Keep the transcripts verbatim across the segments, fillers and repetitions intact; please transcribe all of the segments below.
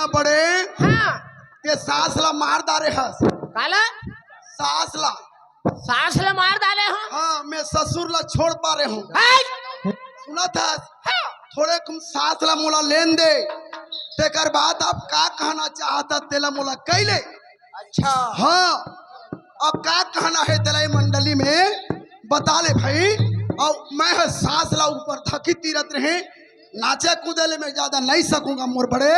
बड़े, हाँ। ते सास ला मार डारे हस। काला? सास ला। सास ला मार डाले हो? हाँ, मैं ससुर ला छोड़ पारे हो। हाय! सुनत हस? हाँ। थोड़े कम सास ला मोला लेन दे, तेकर बाद आप का कहना चाहत हस, तेला मोला कहि ले। अच्छा। हाँ, अब का कहना हे तेला ये मंडली में बता ले भाई। अउ मैं ह सास ला ऊपर धकी तीरत रहे, नाचे कूदे ले मैं ज्यादा नहीं सकूंगा मोर बड़े।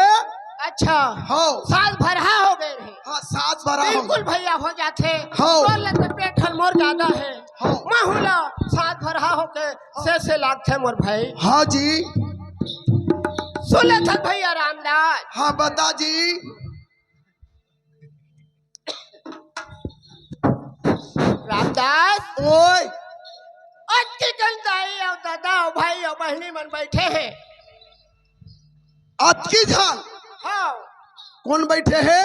अच्छा। हाँ। सास भरहा हो गए रहे। हाँ, सास भरहा हो बिल्कुल गए। भैया हो जाथे। हाँ। तोर ले तो पेट हर मोर ज्यादा हे। हाँ। महू ला सास भरहा होके से से लागथे मोर भाई। हाँ जी। सुन ले थक भैया रामदास। हाँ, बता जी। रामदास। ओए। अतकी कन दाई अउ ददा अउ भाई अउ बहिनी मन बइठे हे। अतकी झन? हाँ। कोन बइठे हे?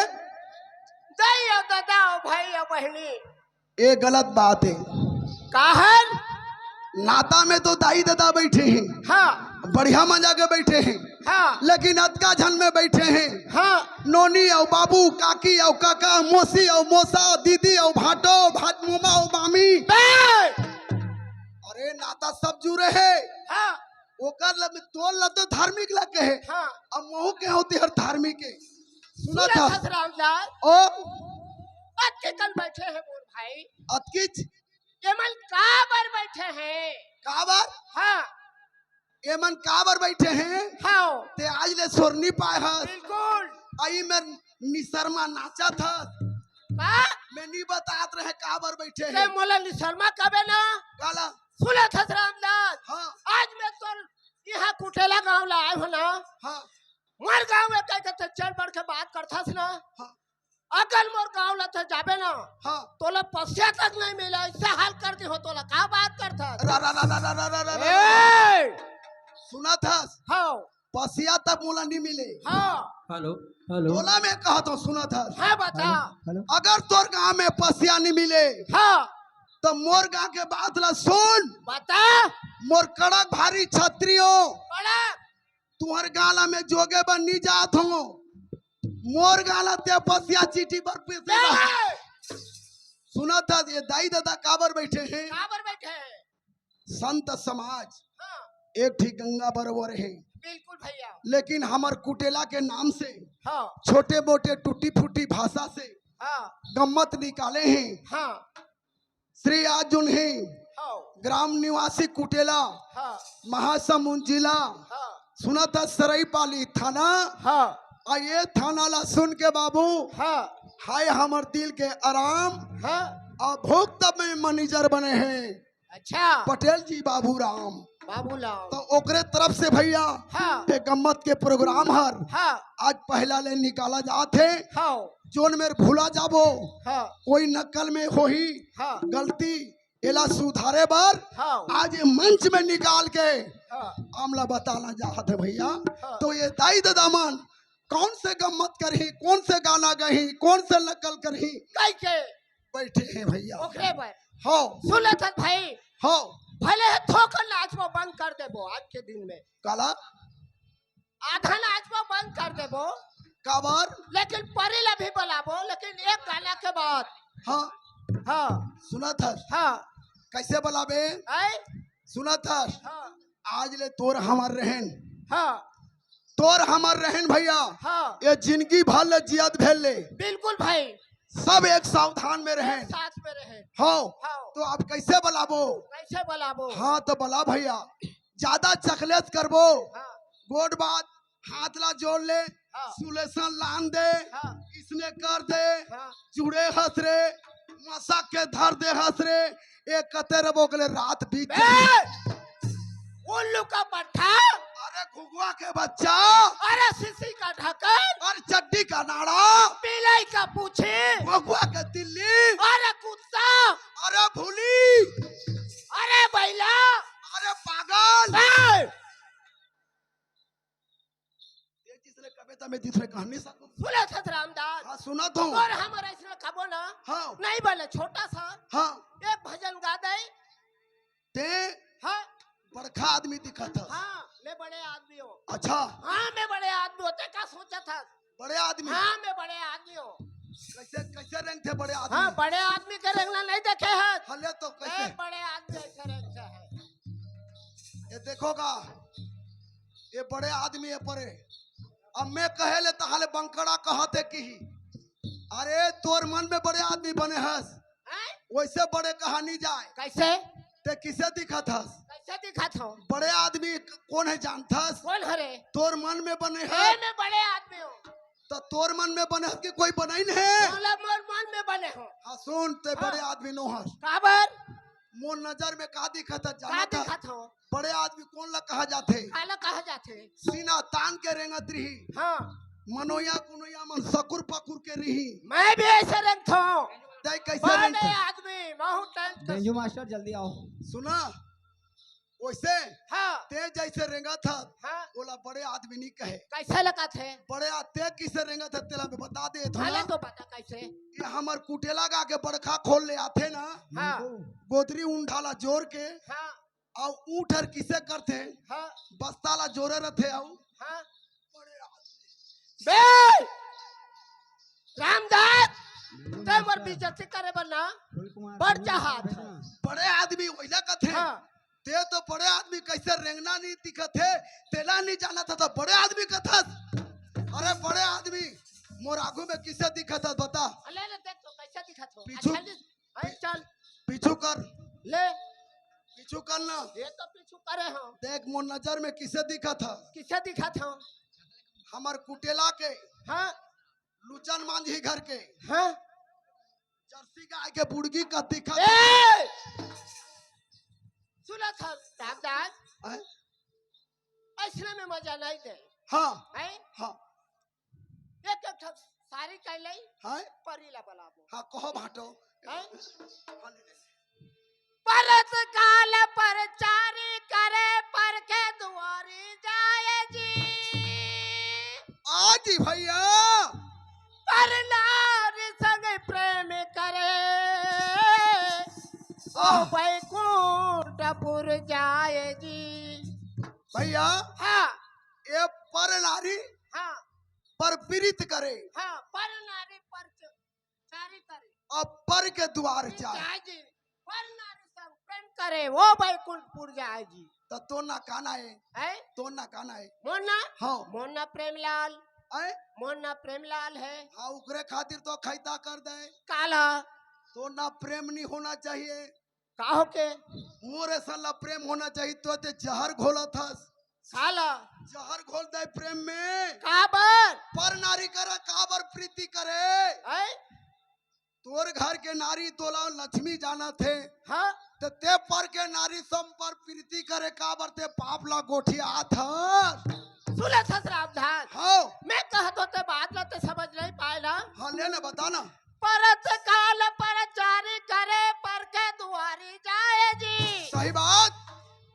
दाई अउ ददा अउ भाई अउ बहिनी। ये गलत बात हे। काहन? नाता में तो दाई ददा बइठे हे। हाँ। बढ़िया मजा के बइठे हे। हाँ। लेकिन अतका झन में बइठे हे। हाँ। नोनी अउ बाबू, काकी अउ काका, मौसी अउ मौसा, दीदी अउ भाटो, भाट मोमा अउ मामी। बे! अरे नाता सब जुरे हे। हाँ। ओकर लब-, तोर ला तो धार्मिक ला कहे। हाँ। अब महू के होती हर धार्मिक हे। सुनत सुनत हस? हस रामदास। ओ। अतकी कन बइठे हे मोर भाई। अतकीच? ये मन काबर बइठे हे? काबर? हाँ। ये मन काबर बइठे हे? हाँ। ते आज ले सोर नी पाए हस। बिल्कुल। अई में निसरमा नाचत हस। का? मैं नी बतात रहे काबर बइठे ते हे। मोला निसरमा कबे ना? काला? सुनत हस रामदास। हाँ। आज मैं तोर इहाँ कुटेला गांव ला आए हो ना। हाँ। मोर गांव में कह के ते चढ़ बढ़ के बात करथस ना। हाँ। अगर मोर गांव ला ते जाबे ना, हाँ। तोला पसिया तक नहीं मिला, ऐसा हाल कर दे हो तोला, का बात करथस? रा, रा, रा, रा, रा, रा, रा, रा, रा। ए! सुनत हस? हाँ। पसिया तक मोला नहीं मिले। हाँ। Hello, hello. तोला मैं कहत हूँ, सुनत हस? हाँ, बता। Hello, hello. अगर तोर गांव में पसिया नहीं मिले, हाँ। तो मोर गांव के बात ला सुन। बता। मोर कड़क भारी छत्रियो। कड़क। तुहर गाला में जोगे बर नी जात हो। मोर गाला ते पसिया चीटी बर पीसे बर। ए! सुनत हस, ये दाई ददा काबर बइठे हे? काबर बइठे हे? संत समाज हाँ। एक ठी गंगा बरोबर हे। बिल्कुल भैया। लेकिन हमर कुटेला के नाम से हाँ। छोटे मोटे टूटी फूटी भाषा से हाँ। गम्मत निकाले हे। हाँ। श्री आज जोन हे हाँ। ग्राम निवासी कुटेला, हाँ। महासमुंद जिला, हाँ। सुनत हस, सरईपाली थाना। हाँ। अउ ये थाना ला सुन के बाबू, हाँ। हाय हमर दिल के आराम। हाँ। अउ भुक्त में मैनेजर बने हे। अच्छा। पटेल जी बाबूराम। बाबूराम। तो ओकरे तरफ से भैया, हाँ। ते गम्मत के प्रोग्राम हर हाँ। आज पहला ले निकाला जात हे। हाँ। जोन मेर भूला जाबो, हाँ। कोई नकल में होही हाँ। गलती, एला सुधारे बर हाँ। आज ये मंच में निकाल के हाँ। हमला बताना चाहत हे भैया। हाँ। तो ये दाई ददा मन कौन से गम्मत करही, कौन से गाना गही, कौन से नकल करही, कहि के बइठे हे भैया। ओकरे बर। हो। सुन ले थन भाई। हो। भले हे थोकन नाचबो बंद कर देबो आज के दिन में। काला? आधा नाचबो बंद कर देबो। काबर? लेकिन परी ला भी बलाबो, लेकिन एक गाना के बाद। हाँ। हाँ। सुनत हस? हाँ। कइसे बलाबे? आय? सुनत हस? हाँ। आज ले तोर हमर रहेन। हाँ। तोर हमर रहेन भैया। हाँ। ये जिनगी भर ले जियत भेर ले। बिल्कुल भाई। सब एक सावधान में रहेन। साथ में रहेन। हो। हाँ। तो अब कइसे बलाबो? कइसे बलाबो? हाँ, तो बला भैया। ज्यादा चकलेस करबो। हाँ। गोठ बात, हाथ ला जोड़ ले, हाँ। सुलेसन लान दे, हाँ। इसने कर दे, हाँ। जुड़े हस रे, मसक के धर दे हस रे, ए कते रबो के ले रात बीत बे! जाही। उल्लू का पट्ठा। अरे घुघुआ के बच्चा। अरे सीसी का ढक्कन। अरे चड्डी का नाड़ा। बिलाई का पूछी। घुघुआ के तिल्ली। अरे कुत्ता। अरे भूली। अरे बैला। अरे पागल। ए! तें जिसने कबे त मैं दूसरे कहानी सा सुनत हस रामदास। हाँ, सुनत हूँ। तोर हमर अइसने कबो ना। हाँ। नहीं बोले, छोटा सा। हाँ। एक भजन गा दे। तें हाँ। बड़का आदमी दिखत हस। हाँ, मैं बड़े आदमी हूँ। अच्छा। हाँ, मैं बड़े आदमी हूँ। तें का सोचत हस? बड़े आदमी। हाँ, मैं बड़े आदमी हूँ। कैसे, कैसे रेंगथे बड़े आदमी? हाँ, बड़े आदमी के रेंगना नहीं देखे है। हले तो कैसे? ए, बड़े आदमी ऐसे रेंगते हैं। ये देखोगा, ये बड़े आदमी है परे। अब मैं कहे ले तहाले बंकड़ा कहते की, अरे तोर मन में बड़े आदमी बने हस, हैं? वैसे बड़े कहा नहीं जाए। कैसे? ते किसे दिखत हस? कैसे दिखत हो? बड़े आदमी क-, कौन है जानथस? कौन हरे? तोर मन में बने ए, है। मैं बड़े आदमी हूँ। तो तोर मन में बने हस कि कोई बनाइन है? बोला मोर मन में बने हो। हाँ सुन, ते हाँ। बड़े आदमी नो हस। काबर? मोर नजर में का दिखत हस का जानत हस? दिखत हो? बड़े आदमी कौन ला कहा जाथे? काला कहा जाथे? सीना तान के रेंगत रही। हाँ। मनोया कुनोया मन सकुर पकुर के रही। मैं भी ऐसे रेंगथो। तै कैसे बड़े रेंगथस? आदमी, बहुत टाइम तक बेंजू मास्टर, जल्दी आओ। सुना, वैसे हाँ। ते जैसे रेंगत हस, हाँ। ओला बड़े आदमी नहीं कहे। कैसे लगत है? बड़े आ-, ते किसे रेंगत हस, तेला मैं बता दे थोड़ा। भले तो बता कैसे? ये हमर कुटेला गा के बड़खा खोल ले आथे ना, हाँ। गोदरी उंढा ला जोर के, हाँ। अउ ऊँट हर किसे करथे? हाँ। बस्ता ला जोरे रथे अउ हाँ। बे! रामदास, ते मोर बेइज्जती करे बर ना बढ़ चाहत। बड़े आदमी वैला कथे। हाँ। ते तो बड़े आदमी कैसे रेंगना नहीं दिखत हे, तेला नहीं जानत हस तो बड़े आदमी कथस। अरे बड़े आदमी मोर आगू में किसे दिखत हस बता? अले ले देख तो कैसे दिखत हो। पीछू अच्छा जी, अरे चल। पीछू कर। ले। पीछू कर ना। ये तो पीछू करे हम। देख मोर नजर में किसे दिखत हस? किसे दिखत हो? हमर कुटेला के। हाँ। लुचन मांझी घर के। हाँ। जर्सी गाय के बुड़गी का दिखत हस। ए! सुनत हस, रामदास। हैं? ऐसने में मजा नहीं दे। हाँ। हैं? हाँ। एक एक ठो सारी कह लई, हाँ? परी ला बलाबो। हाँ, कहो भाटो। हैं? हाँ, ले ले। परत काल परचारी करे, पर के दुआरी जाए जी। आ जी भैया। पर नारी संग प्रेम करे, ओ आह। बैकुंठपुर जाए जी। भैया। हाँ। ये पर नारी हाँ। पर पीड़ित करे। हाँ, पर नारी पर च-, चारी करे। अब पर के द्वार जाए। जाए जी। पर नारी संग प्रेम करे, वो बैकुंठपुर जाए जी। त तो ना काना है। हैं? तो ना काना है। मोर ना? हाँ। मोर ना प्रेमलाल। हैं? मोर ना प्रेमलाल है। हाँ, ओकरे खातिर तो खैता कर दे। काला। तो ना प्रेम नहीं होना चाहिए। का हो के? मोर ऐसा ला प्रेम होना चाहिए, तो ते जहर घोलत हस। साला। जहर घोल दे प्रेम में। काबर? पर नारी करा काबर प्रीति करे। हैं? तोर घर के नारी तोला लक्ष्मी जानत हे। हाँ। त ते पर के नारी सम पर प्रीति करे काबर ते पाप ला गोठियात हस। सुनत हस रामधान। हाँ। मैं कहत हों ते बात ला ते समझ नहीं पाए ना। हाँ, ले ना, बता ना। परत काल परचारी करे, पर के दुआरी जाए जी। सही बात।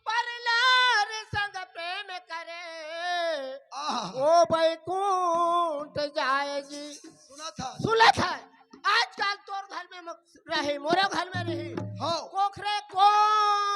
पर नारी संग प्रेम करे, आहा। ओ बैकुंठ जाए जी। सुनत हस। सुनत हस। आजकल तोर घर में म-, रही, मोरो घर में रही। हाँ। कोखरे को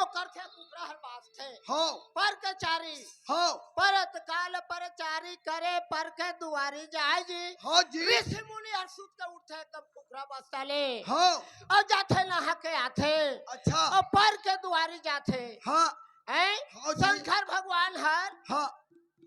करथे, कुकरा हर बाजथे। हाँ। पर के चारी। हाँ। परत काल परचारी करे, पर के दुआरी जाए जी। हाँ जी। ऋषि मुनि हर सुत के उठथे, एकदम कुकरा बस्ता ले। हाँ। अउ जाथे नहा के आथे। अच्छा। अउ पर के दुआरी जाथे। हाँ। हैं? हाँ जी। शंकर भगवान हर हाँ।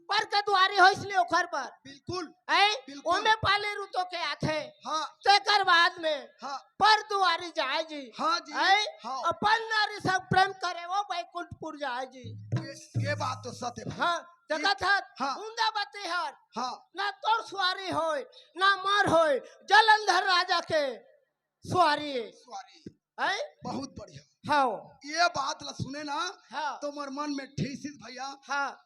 पर के दुआरी होइस ले ओखर बर। बिल्कुल। हैं? बिल्कुल। ओमे पाले रुतो के आथे। हाँ। तेकर बाद में हाँ। पर दुआरी जाए जी। हाँ जी। हैं? हाँ। अउ पर नारी संग प्रेम करे वो बैकुंठपुर जाए जी। ये, ये बात तो सत्य है। हाँ। देखत हस, हाँ। बूंदावती हर। हाँ। ना तोर सुवारी होय, ना मोर होय, जलंधर राजा के सुवारी। सुवारी। हैं? बहुत बढ़िया। हाँ। ये बात ला सुने ना, हाँ। तो मोर मन में ठेसिस भैया। हाँ।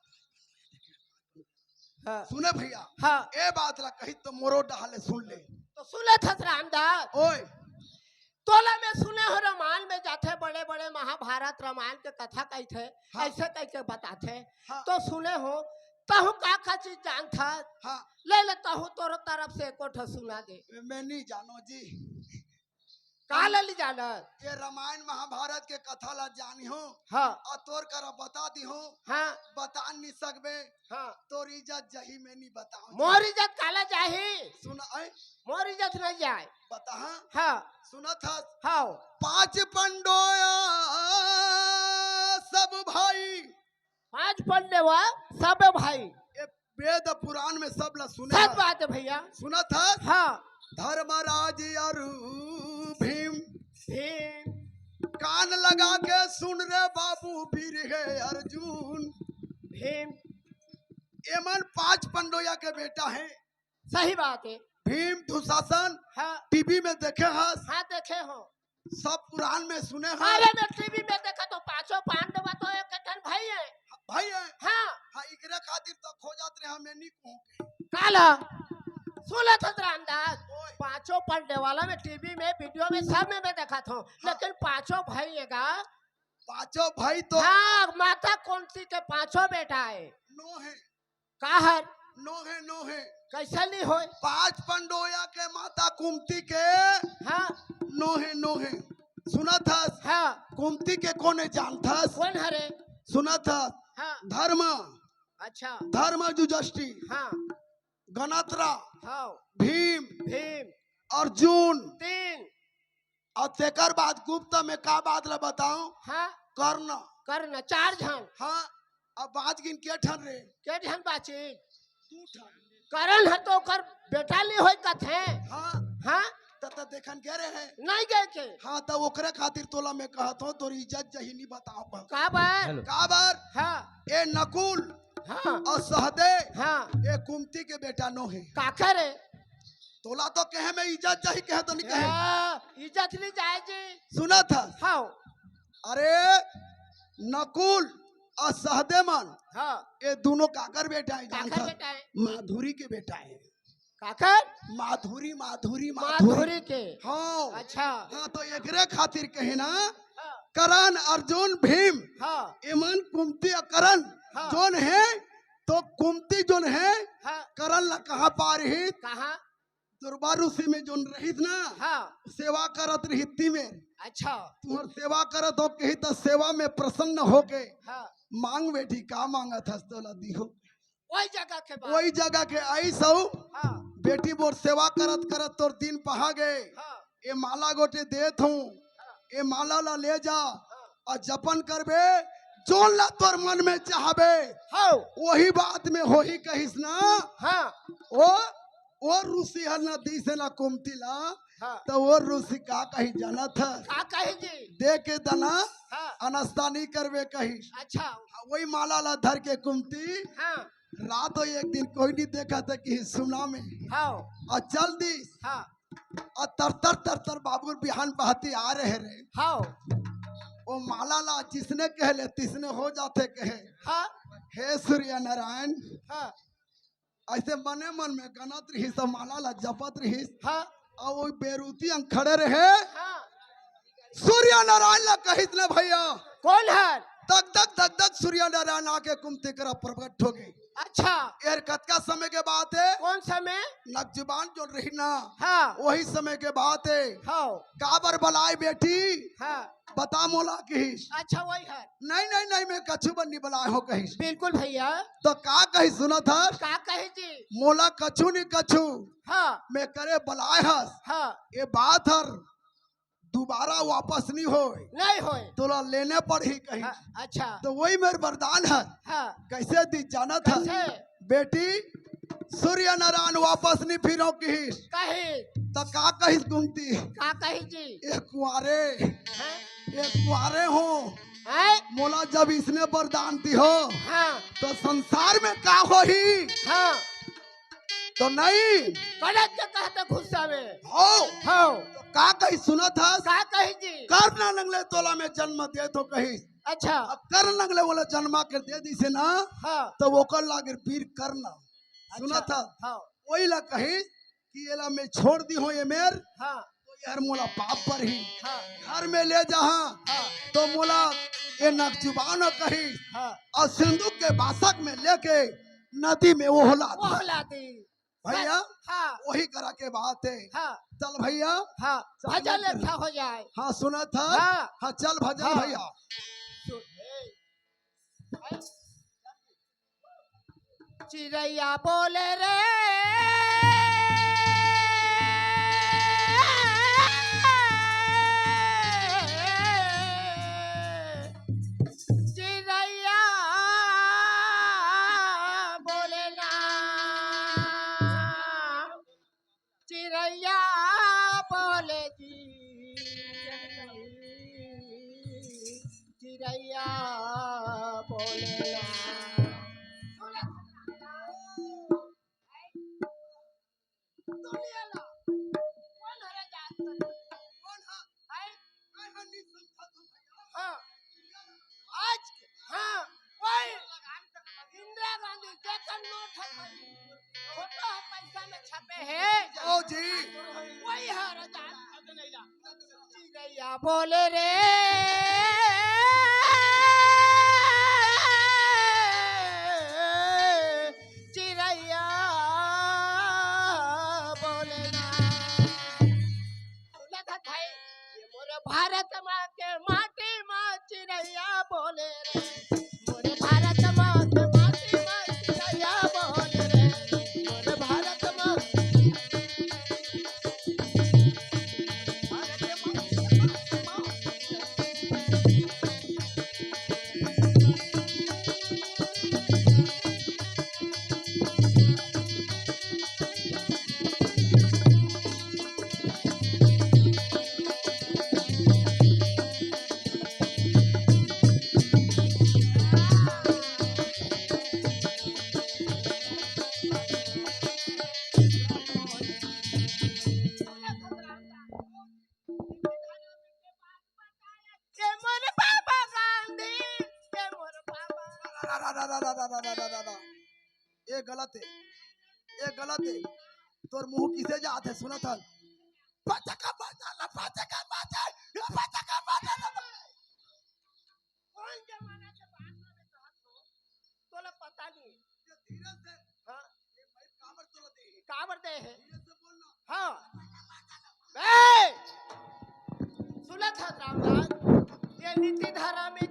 हाँ। सुने भैया, हाँ। ये बात ला कही तो मोरो डहाले सुन ले। तो सुनत हस रामदास। ओए। तोला मैं सुने हों रामायण में जाथे, बड़े-बड़े महाभारत रामायण के कथा कहिथे, हाँ। ऐसे कहिके बताथे। हाँ। तो सुने हों, तहूँ का का चीज जानथस? हाँ। ले ले, तहूँ तोर तरफ से एको ठो सुना दे। मैं नहीं जानो जी। काला नी जानस? ये रामायण महाभारत के कथा ला जानी हो। हाँ। अउ तोर करा बता दी हो। हाँ। बता नी सकबे। हाँ। तोर इज्जत जही, मैं नी बताओं। मोर इज्जत काला जाही? सुन, ऐ? मोर इज्जत नहीं जाए। बता, हाँ। हाँ। सुनत हस? हाँ। पांच पंडोया सब भाई। पांच पंडोया सब भाई। ये वेद पुराण में सब ला सुने सच हस। बात है भैया। सुनत हस? हाँ। धर्मराज अरु भीम। भीम। कान लगा के सुन रे बाबू, वीर हे अर्जुन। भीम। एमन पांच पंडोया के बेटा हे। सही बात है। भीम, दुशासन, हाँ। टीवी में देखे हस? हाँ, देखे हो। सब पुराण में सुने हस? अरे, मैं टीवी में देखा तो पांचों पांडव तो एक ठन भाई है। भाई है? हाँ। हाँ, इकरे खातिर तो खोजत रहे, हमें नहीं कहूँ। काला, सुनत हस रामदास? ओए। पांचों पंडोया ला मैं टीवी में, वीडियो में, सब में मैं देखा था, हाँ। लेकिन पांचों भाई है गा? पांचों भाई तो हाँ, माता कुंती के पांचों बेटा है। नो है। काहर? नो है, नो है। कैसे नहीं होय? पांच पंडोया के माता कुंती के हाँ। नो है, नो है। सुनत हस? हाँ। कुंती के कोन हे जानत हस? कोन हरे? सुनत हस? हाँ। धर्म। अच्छा। धर्म युधिष्ठिर। हाँ। गणतरा। हाँ। भीम। भीम। अर्जुन। तीन। अउ तेकर बाद गुप्त में का बात ला बताओं? हाँ। कर्ण। कर्ण, चार झन। हाँ, अब बाच गिन के ठन रे? के झन बाचिस? दू ठन। कर्ण ह तो ओकर बेटा नी होय कथे। हाँ। हाँ। त, त देखन गे रहे हैं। नहीं गए के। हाँ, त ओकरे खातिर तोला मैं कहत हूँ, तोर इज्जत जही नी बताओं। काबर? हेलो। काबर? हाँ। ए नकुल हाँ। अउ सहदेव हाँ। ए कुंती के बेटा नो हे। काकर हे? तोला तो कहे मैं इज्जत चाही, कहे तो नहीं कहे। या, इज्जत नहीं जाए जी। सुनत हस? हाँ। अरे, नकुल अउ सहदेव मन, हाँ। ये दोनों काकर बेटा है, काकर जानत हस? बेटा है? माधुरी के बेटा है। काकर? माधुरी, माधुरी, माधुरी। माधुरी के। हाँ। अच्छा। हाँ, तो एकरे खातिर कहे ना, हाँ। करण, अर्जुन, भीम, हाँ। एमन कुंती अउ करण हाँ। जोन है, तो कुंती जोन है, हाँ। करण ला कहाँ पारिस? कहाँ? दुर्वा ऋषि में जोन रहिस ना, हाँ। सेवा करत रहिस ती में। अच्छा। तुहर सेवा करत हो कही त सेवा में प्रसन्न होके हाँ। मांग बेटी, का मांगत हस तोला दिहूँ। वही जगह के बात। वही जगह के आइस हूँ। हाँ। बेटी मोर सेवा करत करत तोर दिन पहा गे। हाँ। ए माला गोटे देत हूँ, ए माला ला ले जा अउ जपन करबे, जोन ला तोर मन में चाहबे, हाँ। वही बात में होही कहिस ना। हाँ। ओ, ओ ऋषि हर ना दिस हे ना कुंती ला, हाँ। त ओ ऋषि का कही जानत हस? का कही जी? दे के दना हाँ। अनस्ता नहीं करबे कहिस। अच्छा। हाँ, वही माला ला धर के कुंती हाँ। रात हो एक दिन कोई नहीं देखा था कि सुना में। हाँ। अउ चल दिस। हाँ। अउ तर तर तर तर बाबू बिहान बहती आ रहे रे। हाँ। ओ माला ला जिसने कह ले तिसने हो जाथे कहे। हाँ। हे सूर्य नारायण। हाँ। ऐसे मने मन में गनत रहिस, माला ला जपत रहिस। हाँ। अउ ओ बेरुती अंग खड़े रहे। हाँ। सूर्य नारायण ला कहिस ना भैया। कोन हर? दग दग दग दग सूर्य नारायण आके कुंती करा प्रकट हो गे। अच्छा। एहर कतका समय के बात हे? कोन समय? नगजुबान जोन रहिस ना, हाँ। वही समय के बात हे। हाँ। काबर बलाय बेटी? हाँ। बता मोला किहिस। अच्छा, वही हर। नहीं, नहीं, नहीं, मैं कछु बर नहीं बलाय हों कहिस। बिल्कुल भैया। त का कहिस सुनत हस? का कहिस जी? मोला कछु नहीं कछु। हाँ। मैं करे बलाय हस। हाँ। ए बात हर दुबारा वापस नहीं होय। नहीं होय। तोला लेने पड़ही कहिस। हाँ, अच्छा। त वही मेर वरदान हर। हाँ। कैसे दिस जानत हस? कैसे? बेटी, सूर्य नारायण वापस नहीं फिरों किहिस। कहिस। त का कहिस कुंती? का कहिस जी? ए कुंवारे, हैं? ए कुंवारे हों। हैं? मोला जब इसने वरदान दिहो, हाँ। त संसार में का होही? हाँ। त नहीं। कनक के कहते गुस्सा में। हो। हो। त का कहिस सुनत हस? का कहिस जी? कर्ण नंगले तोला में जन्म देत हों कहिस। अच्छा। अब कर्ण नंगले वाला जन्मा के दे दिस हे ना, हाँ। त ओकर लागे वीर कर्ण। अच्छा। सुनत हस? हाँ। वही ला कहिस कि एला मैं छोड़ दिहों ए मेर, हाँ। त एहर मोला पाप परही। हाँ। घर में ले जाहा, हाँ। त मोला ए नगजुबान कहिस, हाँ। अउ सिंदूक के बासक में लेके नदी में ओहला दिस। ओहला दिस। भैया, हाँ। ही करा के बात हे। हाँ। चल भैया। हाँ, चल भजन भैया। अच्छा हो जाए। हाँ, सुनत हस? हाँ। हाँ, चल भजन हाँ। भैया। सुन, ए, चिरैया बोले रे, चिरैया बोले ना, चिरैया बोले जी, चिरैया बोले ना। हाँ, आज के, हाँ, वही इंदिरा गांधी जेकर नोट है, फोटो है, पैसा में छपे है। ओ जी। वही है राजा। चिरैया बोले रे, चिरैया बोले ना। सुनत हस भाई, ये मोर भारत माँ के माटी माँ चिरैया बोले रे, मोर भारत माँ के माटी माँ चिरैया बोले रे, मोर भारत माँ। ये मोर बाबा गांधी, ये मोर बाबा। ए गलत हे, ए गलत हे। तोर मुंह किसे जात हे, सुनत हस? पचका पचा ला, पचका पचा, पचका पचा ला। कोन जमाना के बात में कहत हो? तोला पता नहीं। ये धीरे से। हाँ। ये भाई काबर तोला दे हे? काबर दे हे? धीरे से बोल ना। हाँ। ए! सुनत हस रामलाल, ये नीति धारा में